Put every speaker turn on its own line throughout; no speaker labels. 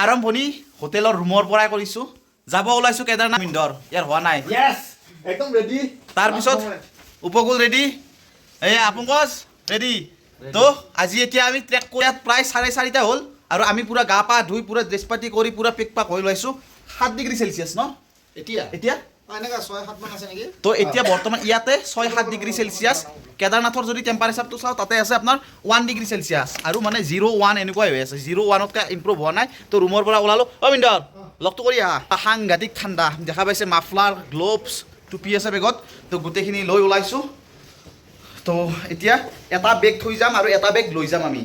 আৰম্ভণি হোটেলৰ ৰুমৰ পৰাই কৰিছোঁ। যাব ওলাইছোঁ কেদাৰনাথ। মিন্দৰ ইয়াৰ হোৱা নাই।
একদম ৰেডি।
তাৰপিছত উপকূল ৰেডি, এই পংকজ ৰেডি। তো আজি এতিয়া আমি ট্ৰেক কৰি ইয়াত প্ৰায় 4:30 হ'ল আৰু আমি পূৰা গা পা ধুই, পূৰা ড্ৰেছ পাতি কৰি, পূৰা পেক পাক হৈ ওলাইছোঁ। 7 ডিগ্ৰী চেলচিয়াছ ন?
এতিয়া?
এতিয়া।
এনেকা 6-7 মান আছে নেকি?
তো এতিয়া বৰ্তমান ইয়াতে 6-7 ডিগ্ৰী চেলচিয়াছ। কেদাৰনাথৰ যদি টেম্পাৰেচাৰটো চাওঁ, তাতে আছে আপোনাৰ 1 ডিগ্ৰী চেলচিয়াছ আৰু মানে 0-1 এনেকুৱাই হৈ আছে, 0-1তকৈ ইম্প্ৰুভ হোৱা নাই। তো ৰুমৰ পৰা ওলালোঁ। অ' মিন্দৰ, লগটো কৰি আহা। সাংঘাতিক ঠাণ্ডা, দেখা পাইছে, মাফলাৰ, গ্ল'ভছ, টুপি আছে বেগত। তো গোটেইখিনি লৈ ওলাইছোঁ। তো এতিয়া এটা বেগ থৈ যাম আৰু এটা বেগ লৈ যাম আমি।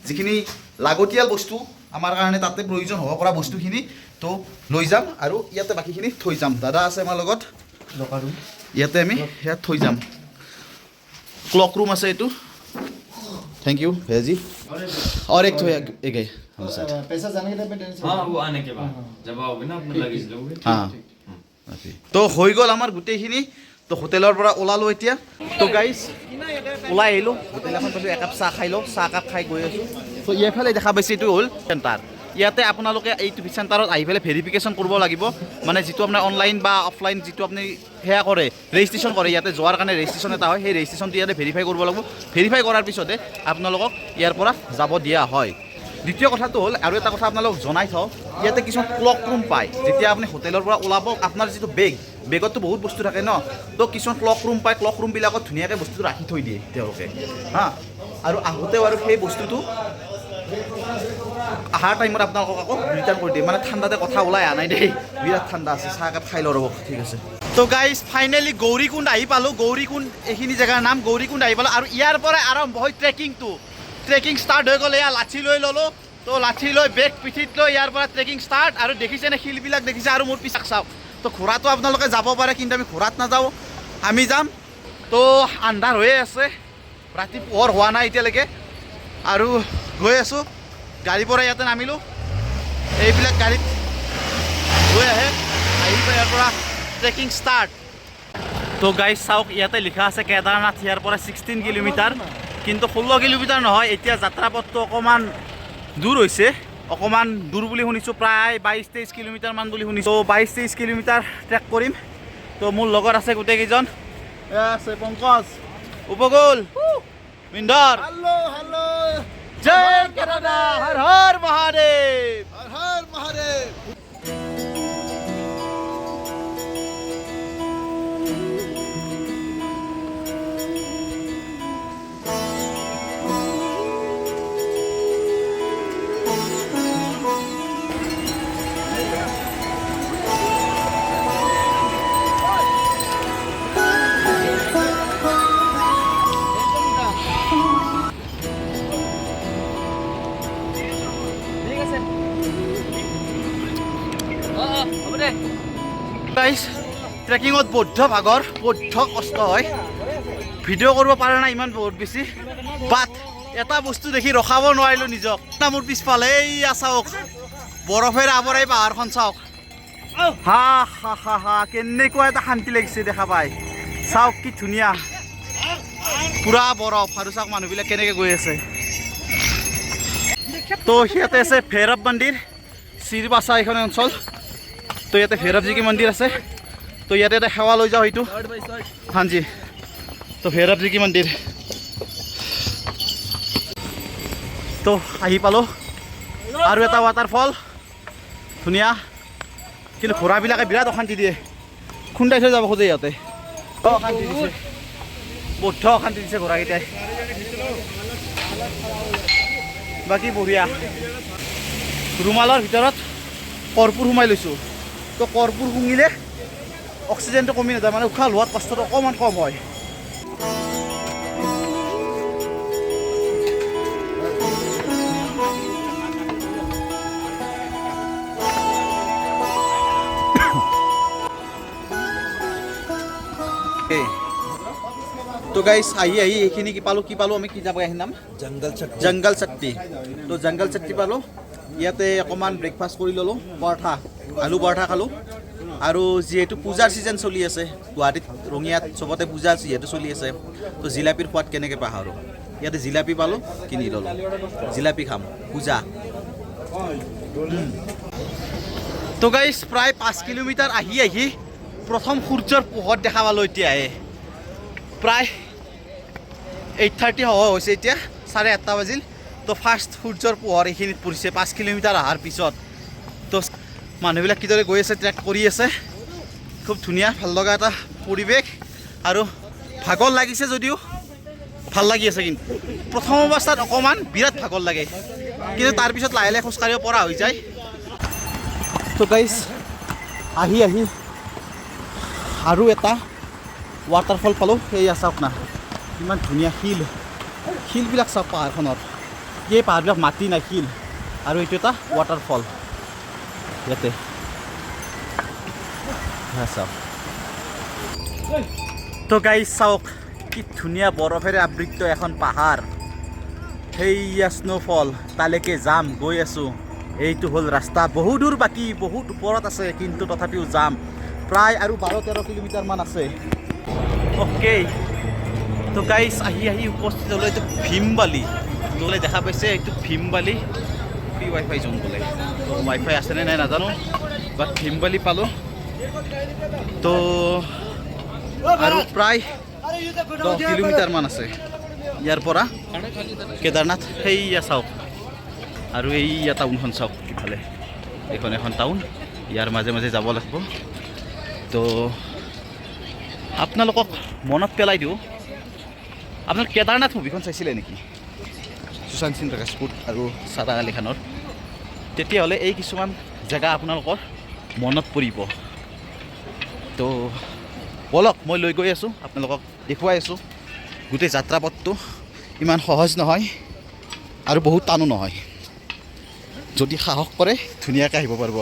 যিখিনি লাগতিয়াল বস্তু আমাৰ কাৰণে তাতে প্ৰয়োজন হ'ব পৰা বস্তুখিনি তো লৈ যাম আৰু ইয়াতে বাকীখিনি থৈ যাম। দাদা আছে আমাৰ লগত। ইয়াতে আমি ইয়াত থৈ যাম। ক্লক ৰুম আছে এইটো। Thank you भैया। और एक तो एक है हमारे साथ।
पैसा जाने के टाइम पे टेंशन।
हाँ, वो आने के बाद जब आओगे ना, अपना लगेज लोगे।
হা, তো হৈ গ'ল আমাৰ গোটেইখিনি। তো হোটেলৰ পৰা ওলালোঁ এতিয়া। তো গাইজ, ওলাই আহিলোঁ, হোটেল এখন পাইছোঁ, একাপ চাহ খাই লওঁ। চাহ একাপ খাই গৈ আছোঁ। তো এইফালে দেখা পাইছে, এইটো হ'ল চেণ্টাৰ। ইয়াতে আপোনালোকে এইটো চেণ্টাৰত আহি পেলাই ভেৰিফিকেশ্যন কৰিব লাগিব, মানে যিটো আপোনাৰ অনলাইন বা অফলাইন যিটো আপুনি সেয়া কৰে, ৰেজিষ্ট্ৰেশ্যন কৰে, ইয়াতে যোৱাৰ কাৰণে ৰেজিষ্ট্ৰেশ্যন এটা হয়। সেই ৰেজিষ্ট্ৰেশ্যনটো ইয়াতে ভেৰিফাই কৰিব লাগিব। ভেৰিফাই কৰাৰ পিছতে আপোনালোকক ইয়াৰ পৰা যাব দিয়া হয়। দ্বিতীয় কথাটো হ'ল, আৰু এটা কথা আপোনালোকক জনাই থওঁ, ইয়াতে কিছুমান ক্লক ৰুম পায়। যেতিয়া আপুনি হোটেলৰ পৰা ওলাব, আপোনাৰ যিটো বেগ, বেগততো বহুত বস্তু থাকে ন, তো কিছুমান ক্লক ৰুম পায়। ক্লক ৰুমবিলাকত ধুনীয়াকৈ বস্তুটো ৰাখি থৈ দিয়ে তেওঁলোকে। হা, আৰু আহোঁতেও আৰু সেই বস্তুটো অহাৰ টাইমত আপোনালোকক আকৌ ৰিটাৰ্ণ কৰি দিয়ে। মানে ঠাণ্ডাতে কথা ওলাই অহা নাই দেই, বিৰাট ঠাণ্ডা আছে। চাহ একাপ খাই লওঁ, ৰ'ব। ঠিক আছে। তো গাইজ, ফাইনেলি গৌৰীকুণ্ড আহি পালোঁ। গৌৰীকুণ্ড, এইখিনি জেগাৰ নাম গৌৰীকুণ্ড। আহি পালোঁ আৰু ইয়াৰ পৰাই আৰম্ভ হয় ট্ৰেকিংটো। ট্ৰেকিং ষ্টাৰ্ট হৈ গ'ল। এয়া লাঠি লৈ ল'লোঁ। তো লাঠি লৈ, বেগ পিঠিত লৈ ইয়াৰ পৰা ট্ৰেকিং ষ্টাৰ্ট। আৰু দেখিছেনে, শিলবিলাক দেখিছে? আৰু মোৰ পিছাক চাওক। তো ঘোঁৰাটো আপোনালোকে যাব পাৰে, কিন্তু আমি ঘোঁৰাত নাযাওঁ, আমি যাম। তো আন্ধাৰ হৈয়ে আছে, ৰাতি পোহৰ হোৱা নাই এতিয়ালৈকে আৰু গৈ আছোঁ। গাড়ীৰ পৰা ইয়াতে নামিলোঁ। এইবিলাক গাড়ীত গৈ আহে, আহি পাই ইয়াৰ পৰা ট্ৰেকিং ষ্টাৰ্ট। তো গাইজ চাওক, ইয়াতে লিখা আছে কেদাৰনাথ ইয়াৰ পৰা 16 কিলোমিটাৰ, কিন্তু 16 কিলোমিটাৰ নহয়। এতিয়া যাত্ৰাপথটো অকণমান দূৰ হৈছে, অকণমান দূৰ বুলি শুনিছোঁ, প্ৰায় 22-23 কিলোমিটাৰমান বুলি শুনিছোঁ। 22-23 কিলোমিটাৰ ট্ৰেক কৰিম। তো মোৰ লগত আছে গোটেইকেইজন। এয়া আছে পংকজ, উপকুল, মিন্দৰ।
Hello hello.
জয় কেদাৰনাথ, হৰ হৰ মহাদেৱ।
হৰ হৰ মহাদেৱ।
ঠিক আছে, অঁ, হ'ব দে।
গাইজ, ট্ৰেকিঙত বৌদ্ধ ভাগৰ, বৌদ্ধ কষ্ট হয়। ভিডিঅ' কৰিব পৰা নাই ইমান বহুত বেছি, বাট এটা বস্তু দেখি ৰখাব নোৱাৰিলোঁ নিজক। না, মোৰ পিছফালে এইয়া চাওক, বৰফেৰে আৱৰাই পাহাৰখন চাওক। হা হা হা হা, কেনেকুৱা এটা শান্তি লাগিছে দেখা পাই। চাওক কি ধুনীয়া, পুৰা বৰফ। আৰু চাওক মানুহবিলাক কেনেকৈ গৈ আছে। তো সিয়াতে আছে ভৈৰৱ মন্দিৰ, চিৰবাচা এইখন অঞ্চল। তো ইয়াতে ভৈৰৱজী কি মন্দিৰ আছে। তো ইয়াতে এটা সেৱা লৈ যাওঁ সেইটো। हाँ जी, তো ভৈৰৱজী কি মন্দিৰ। তো আহি পালোঁ আৰু এটা ৱাটাৰফল, ধুনীয়া। কিন্তু ঘোঁৰাবিলাকে বিৰাট অশান্তি দিয়ে, খুন্দাই থৈ যাব খোজে ইয়াতে। অশান্তি দিছে, বৌদ্ধ অশান্তি দিছে ঘোঁৰাকেইটাই। বাকী বঢ়িয়া। ৰুমালৰ ভিতৰত কৰ্পূৰ সোমাই লৈছোঁ। তো কৰ্পূৰ শুঙিলে অক্সিজেনটো কমি নাযায়, মানে উশাহ লোৱাত কষ্টটো অকণমান কম হয়। তো গাইছ, আহি আহি এইখিনি কি পালোঁ, কি পালোঁ আমি? কি যাব এইখিনি নাম?
জংগল চট্টি।
জংগল চট্টি। তো জংগল চট্টি পালোঁ। ইয়াতে অকণমান ব্ৰেকফাষ্ট কৰি ল'লোঁ, পৰঠা, আলু পৰঠা খালোঁ। আৰু যিহেতু পূজাৰ ছিজন চলি আছে, গুৱাহাটীত, ৰঙিয়াত চবতে পূজা যিহেতু চলি আছে, তো জিলাপিৰ সোৱাদ কেনেকৈ পাহৰোঁ? ইয়াতে জিলাপি পালোঁ, কিনি ল'লোঁ। জিলাপি খাম পূজা। তো গাইজ, প্ৰায় 5 কিলোমিটাৰ আহি আহি প্ৰথম সূৰ্যৰ পোহৰ দেখা পালোঁ এতিয়াহে। প্ৰায় 8:30 হ'ব হৈছে এতিয়া, 8:30 বাজিল। তো ফাৰ্ষ্ট সূৰ্যৰ পোহৰ এইখিনিত পৰিছে 5 কিলোমিটাৰ অহাৰ পিছত। তো মানুহবিলাক কিদৰে গৈ আছে, ট্ৰেক কৰি আছে, খুব ধুনীয়া, ভাল লগা এটা পৰিৱেশ। আৰু ভাগৰ লাগিছে যদিও ভাল লাগি আছে। কিন্তু প্ৰথম অৱস্থাত অকণমান বিৰাট ভাগৰ লাগে, কিন্তু তাৰপিছত লাহে লাহে খোজকাঢ়িব পৰা হৈ যায়। তো গাইজ, আহি আহি আৰু এটা ৱাটাৰফল পালোঁ। সেইয়া চাওক না, ইমান ধুনীয়া শিল। শিলবিলাক চাওক পাহাৰখনত। এই পাহাৰবিলাক মাটি নাই, শিল। আৰু এইটো এটা ৱাটাৰফল ইয়াতে। সেয়া চাওক। তো গাইজ, চাওক কি ধুনীয়া বৰফেৰে আবৃত এখন পাহাৰ। সেইয়া স্ন'ফল, তালৈকে যাম, গৈ আছোঁ। এইটো হ'ল ৰাস্তা। বহু দূৰ বাকী, বহুত ওপৰত আছে, কিন্তু তথাপিও যাম। প্ৰায় আৰু 12-13 কিলোমিটাৰমান আছে। অ'কে, তো গাইজ, আহি আহি উপস্থিত হ'লো। এইটো ভীমবালি তোলে দেখা পাইছে, এইটো ভীমবালি। ফ্ৰী ৱাই ফাই জোন বোলে। তো ৱাই ফাই আছেনে নাই নাজানো, বাট ভীমবালি পালোঁ। তো আৰু প্ৰায় 10 কিলোমিটাৰমান আছে ইয়াৰ পৰা কেদাৰনাথ। সেইয়া চাওক, আৰু এইয়া টাউনখন চাওক ইফালে। এইখন এখন টাউন, ইয়াৰ মাজে মাজে যাব লাগিব। তো আপোনালোকক মনত পেলাই দিওঁ, আপোনালোক কেদাৰনাথ মুভিখন চাইছিলে নেকি? সুশান্ত সিং ৰাজপুত আৰু চাৰা আলী খানৰ। তেতিয়াহ'লে এই কিছুমান জেগা আপোনালোকৰ মনত পৰিব। তো ব'লক, মই লৈ গৈ আছোঁ, আপোনালোকক দেখুৱাই আছোঁ। গোটেই যাত্ৰাপথটো ইমান সহজ নহয় আৰু বহুত টানো নহয়। যদি সাহস কৰে, ধুনীয়াকৈ আহিব পাৰিব।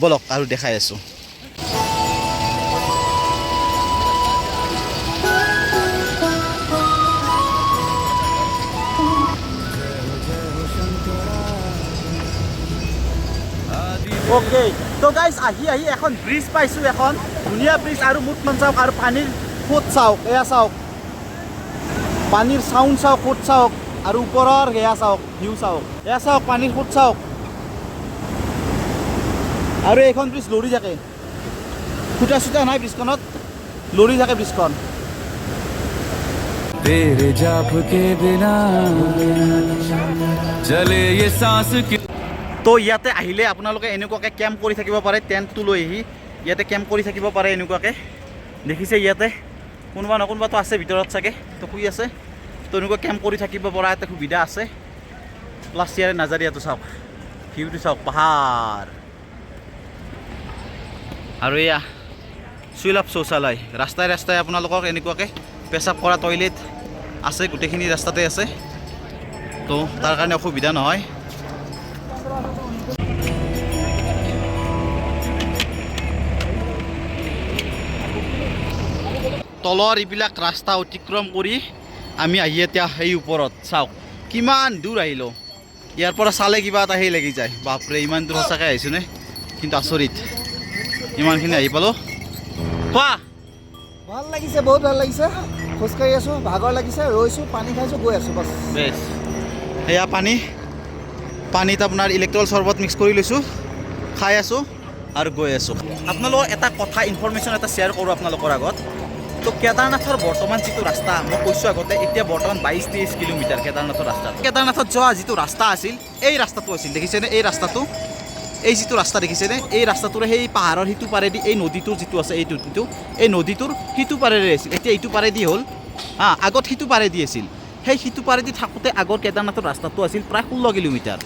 ব'লক, আৰু দেখাই আছোঁ। অ'কে, তো গাইজ, আহি আহি এখন ব্ৰিজ পাইছোঁ, এখন ধুনীয়া ব্ৰিজ। আৰু মুখখন চাওক আৰু পানীৰ সোঁত চাওক। এয়া চাওক, পানীৰ চাউণ্ড চাওক, সোঁত চাওক আৰু ওপৰৰ সেয়া চাওক, ভিউ চাওক। এয়া চাওক, পানীৰ সোঁত চাওক। আৰু এইখন ব্ৰিজ লৰি থাকে, খুটা চুটা নাই ব্ৰিজখনত, লৰি থাকে ব্ৰিজখন।
तेरे जाप के बिना चले ये सांस की
তো ইয়াতে আহিলে আপোনালোকে এনেকুৱাকৈ কেম্প কৰি থাকিব পাৰে। টেণ্টটো লৈ আহি ইয়াতে কেম্প কৰি থাকিব পাৰে এনেকুৱাকৈ। দেখিছে, ইয়াতে কোনোবা ন কোনোবাটো আছে ভিতৰত চাগে, তো শুই আছে। তো এনেকুৱা কেম্প কৰি থাকিব পৰা এটা সুবিধা আছে। প্লাছ ইয়াৰে নাজাৰিয়াটো চাওক, ভিউটো চাওক, পাহাৰ। আৰু এয়া সুলভ শৌচালয়। ৰাস্তাই ৰাস্তাই আপোনালোকক এনেকুৱাকৈ পেচাব কৰা টয়লেট আছে, গোটেইখিনি ৰাস্তাতে আছে। তো তাৰ কাৰণে অসুবিধা নহয়। তলৰ এইবিলাক ৰাস্তা অতিক্ৰম কৰি আমি আহি এতিয়া সেই ওপৰত। চাওক কিমান দূৰ আহিলোঁ। ইয়াৰ পৰা চালে কিবা এটা সেই লাগি যায়, বাপৰে, ইমান দূৰ সঁচাকৈ আহিছোঁনে? কিন্তু আচৰিত, ইমানখিনি আহি পালোঁ। কোৱা।
ভাল লাগিছে, বহুত ভাল লাগিছে। খোজকাঢ়ি আছোঁ, ভাগৰ লাগিছে, ৰৈছোঁ, পানী খাইছোঁ, গৈ আছোঁ, বছ।
বেছ, সেয়া পানী। পানীত আপোনাৰ ইলেক্ট্ৰল চৰ্বত মিক্স কৰি লৈছোঁ, খাই আছোঁ আৰু গৈ আছোঁ। আপোনালোকৰ এটা কথা, ইনফৰমেশ্যন এটা শ্বেয়াৰ কৰোঁ আপোনালোকৰ আগত। তো কেদাৰনাথৰ বৰ্তমান যিটো ৰাস্তা মই কৈছোঁ আগতে, এতিয়া বৰ্তমান 22-23 কিলোমিটাৰ কেদাৰনাথৰ ৰাস্তা। কেদাৰনাথত যোৱা যিটো ৰাস্তা আছিল, এই ৰাস্তাটো আছিল, দেখিছেনে? এই ৰাস্তাটো, এই যিটো ৰাস্তা দেখিছেনে? এই ৰাস্তাটোৰে সেই পাহাৰৰ সিটো পাৰেদি, এই নদীটোৰ যিটো আছে, এইটো যিটো, এই নদীটোৰ সিটো পাৰেৰে আছিল। এতিয়া এইটো পাৰেদি হ'ল। হা, আগত সিটো পাৰেদি আছিল। সেই সিটো পাৰেদি থাকোঁতে আগৰ কেদাৰনাথৰ ৰাস্তাটো আছিল প্ৰায় 16 কিলোমিটাৰ,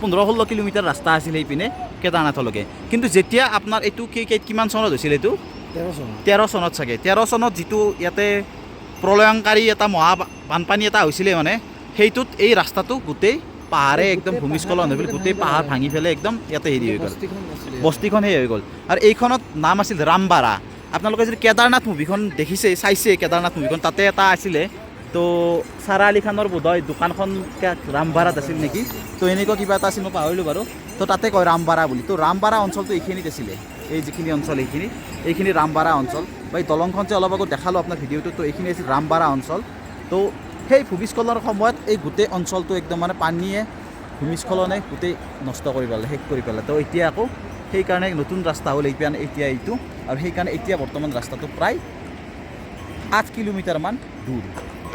15-16 কিলোমিটাৰ ৰাস্তা আছিল সেইপিনে কেদাৰনাথলৈকে। কিন্তু যেতিয়া আপোনাৰ এইটো কি কিমান চনত হৈছিল এইটো?
13 চন।
13 চনত চাগে। 13 চনত যিটো ইয়াতে প্ৰলয়ংকাৰী এটা মহা বানপানী এটা হৈছিলে, মানে সেইটোত এই ৰাস্তাটো গোটেই পাহাৰে একদম ভূমিস্খলন হৈ পেলাই গোটেই পাহাৰ ভাঙি পেলাই একদম ইয়াতে হেৰি হৈ গ'ল।
বস্তিখন আছিলে।
বস্তিখন সেই হৈ গ'ল। আৰু এইখনত নাম আছিল ৰামবাৰা। আপোনালোকে যদি কেদাৰনাথ মুভিখন দেখিছে, চাইছে কেদাৰনাথ মুভিখন, তাতে এটা আছিলে। তো চাৰা আলী খানৰ বোধহয় দোকানখন ৰামবাৰাত আছিল নেকি? তো এনেকুৱা কিবা এটা আছিল, মই পাহৰিলোঁ বাৰু। তো তাতে কয় ৰামবাৰা বুলি। তো ৰামবাৰা অঞ্চলটো এইখিনিত আছিলে। এই যিখিনি অঞ্চল, এইখিনি ৰামবাৰা অঞ্চল। বা এই দলংখন যে অলপ আগত দেখালোঁ আপোনাৰ ভিডিঅ'টোত, তো এইখিনি আছিল ৰামবাৰা অঞ্চল। তো সেই ভূমিস্খলনৰ সময়ত এই গোটেই অঞ্চলটো একদম মানে পানীয়ে ভূমিস্খলনে গোটেই নষ্ট কৰি পেলালে, শেষ কৰি পেলালে। তো এতিয়া আকৌ সেইকাৰণে নতুন ৰাস্তা হ'ল এইপিনে এতিয়া এইটো। আৰু সেইকাৰণে এতিয়া বৰ্তমান ৰাস্তাটো প্ৰায় 8 কিলোমিটাৰমান দূৰ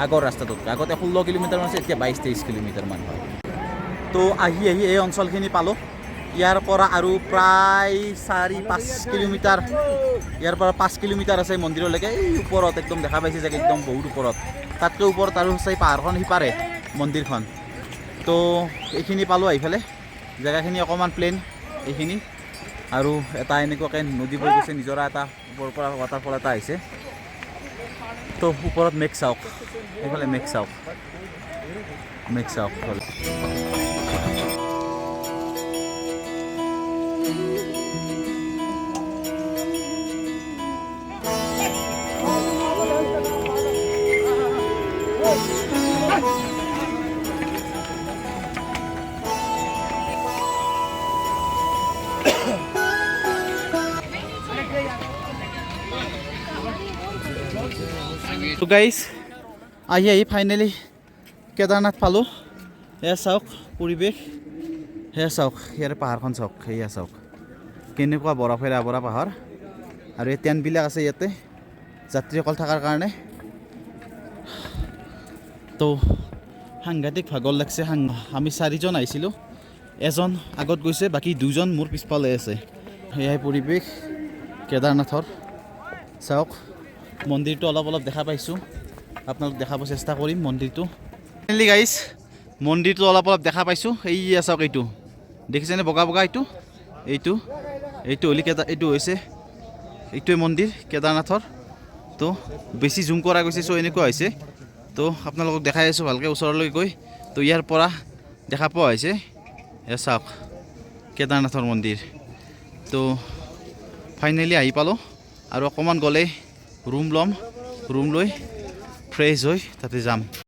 আগৰ ৰাস্তাটোতকৈ। আগতে 16 কিলোমিটাৰমান আছে, এতিয়া 22-23 কিলোমিটাৰমান হয়। তো আহি আহি এই অঞ্চলখিনি পালোঁ। ইয়াৰ পৰা আৰু প্ৰায় 4-5 কিলোমিটাৰ, ইয়াৰ পৰা 5 কিলোমিটাৰ আছে মন্দিৰলৈকে। এই ওপৰত একদম দেখা পাইছে চাগে, একদম বহুত ওপৰত। তাতকৈ ওপৰত আৰু আছে পাহাৰখন, সিপাৰে মন্দিৰখন। তো এইখিনি পালোঁ আহি পেলাই। জেগাখিনি অকণমান প্লেইন এইখিনি আৰু এটা এনেকুৱাকৈ নদী বৈ গৈছে, নিজৰা এটা, ওপৰৰ পৰা ৱাটাৰফল এটা আহিছে। তো ওপৰত মেঘ চাওক, সেইফালে মেঘ চাওক, মেঘ চাওক সেইফালে। তো গাইজ, আহি আহি ফাইনেলি কেদাৰনাথ পালোঁ। এয়া চাওক পৰিৱেশ, সেয়া চাওক, ইয়াৰে পাহাৰখন চাওক, সেয়া চাওক কেনেকুৱা বৰফেৰে আৱৰা পাহাৰ। আৰু এই টেণ্টবিলাক আছে ইয়াতে যাত্ৰীসকল থকাৰ কাৰণে। তো সাংঘাতিক ভাগৰ লাগছে। আমি চাৰিজন আহিছিলোঁ, এজন আগত গৈছে, বাকী দুজন মোৰ পিছফালে আছে। সেয়াই পৰিৱেশ কেদাৰনাথৰ। চাওক, মন্দিৰটো অলপ অলপ দেখা পাইছোঁ, আপোনালোক দেখাব চেষ্টা কৰিম মন্দিৰটো। ফাইনেলি গাইছ, মন্দিৰটো অলপ অলপ দেখা পাইছোঁ। এইয়া চাওক, এইটো দেখিছেনে? বগা বগা এইটো, এইটো এইটো হ'লে কেদাৰ, এইটো হৈছে, এইটোৱে মন্দিৰ কেদাৰনাথৰ। তো বেছি জুম কৰা গৈছে, চ' এনেকুৱা হৈছে। তো আপোনালোকক দেখাই আছোঁ ভালকৈ ওচৰলৈ গৈ। তো ইয়াৰ পৰা দেখা পোৱা হৈছে। এয়া চাওক কেদাৰনাথৰ মন্দিৰ। তো ফাইনেলি আহি পালোঁ আৰু অকণমান গ'লেই ৰুম ল'ম, ৰুম লৈ ফ্ৰেছ হৈ তাতে যাম।